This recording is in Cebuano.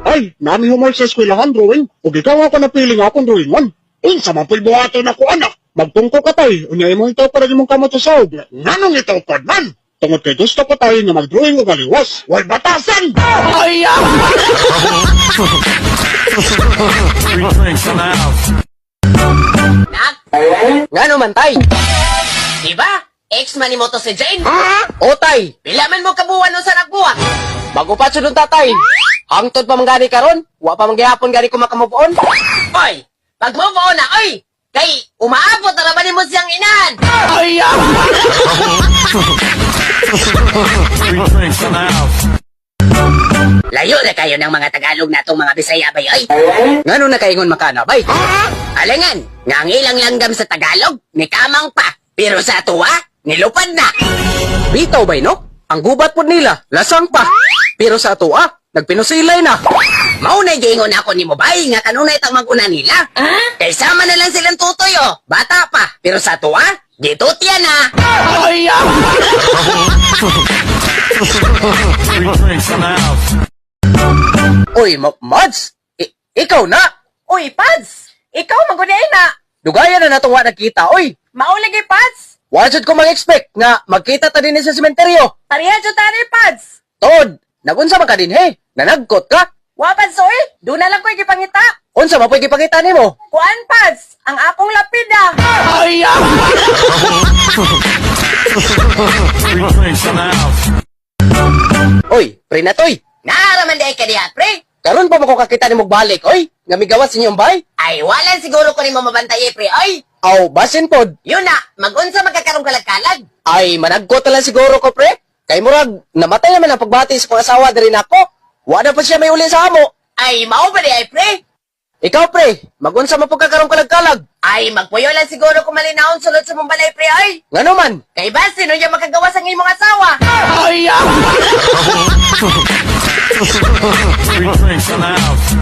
Ay, naa mi homework sa eskwelahan drawing. Ug ikaw ako napili nga akong drawingon. Unsa man po'y buhaton ako, anak? Magtungko ka, tay, unya imong itaw para imong kamot sa sahog. Nganong itaw man? Tungod kay gusto ko, tay, nga mag-drawing og aliwas. Way batasan! Free drinks in the house. Nak, Ngano man, tay? di ba? Ex man ni mo to si Jane. O, tay, Pila man mo kabuwan sa nagbuwak? Bago pa sudong, tatay. Hangtod pa man gani karon, wa pa man gihapon gani ko makamove on. Oy, pag move on na, oy! Kay, umaabot na naman mo siyang inahan. Free drinks in the house. Layo na kayo ng mga Tagalog na itong mga Bisaya bay, oy. Ngano nakaingon makana bay? Alangan, nga ang ilang langgam sa Tagalog, ni kamang pa. Pero sa tuwa, nilupad na. Bitaw bay, no? Ang gubat pod nila, lasang pa. Pero sa ato ah, nagpinusilay na. Maunay giingon ako ni mo bay, nga kanunay tang maguna nila. Kay sama na lang silang tutoy oh, bata pa. Pero sa tuwa, gitutya na. Free drinks in the house. Uy, Mads, ikaw na. Uy, Pads! Ikaw maguday na! Dugayan na natong wa nagkita, oy. Maulagi, Pads! Wa jud ko mag-expect nga magkita ta dinhi sa sementeryo. Pareha jud tani, Pads! Tod, nagunsa man ka dinhi? Nanagkot ka? Wa, Pads, oy! Doon na lang ko'y gipangita! Unsa man po'y gipangita nimo? Kuan, Pads! Ang akong lapida! Free drinks in the house. Oy, pre na toy. Naaraman day ka diha, pre. Karon pa mo ko kakita nimo balik, oy. Nga migawas inyong bay? Ay, wala siguro ko nimo mabantay, eh, pre, oy. Aw, basin pod. Yun na, magunsa magkakarong kalag-kalag. Ay, managkot na lang siguro ko, pre. Kay murag, namatay naman ang pagbati sa kong asawa diri nako. Wa na pa siya may uli sa amo. Ay, mao ba di ay, pre? Ikaw, pre, magunsa man pagkakarong kalag-kalag. Ay, magpuyo lang siguro kung malinaon sulod sa mong balay, pre, oy. Ngano man? Kay ba, sino niya makagawa sa imong asawa? Free drinks in the house.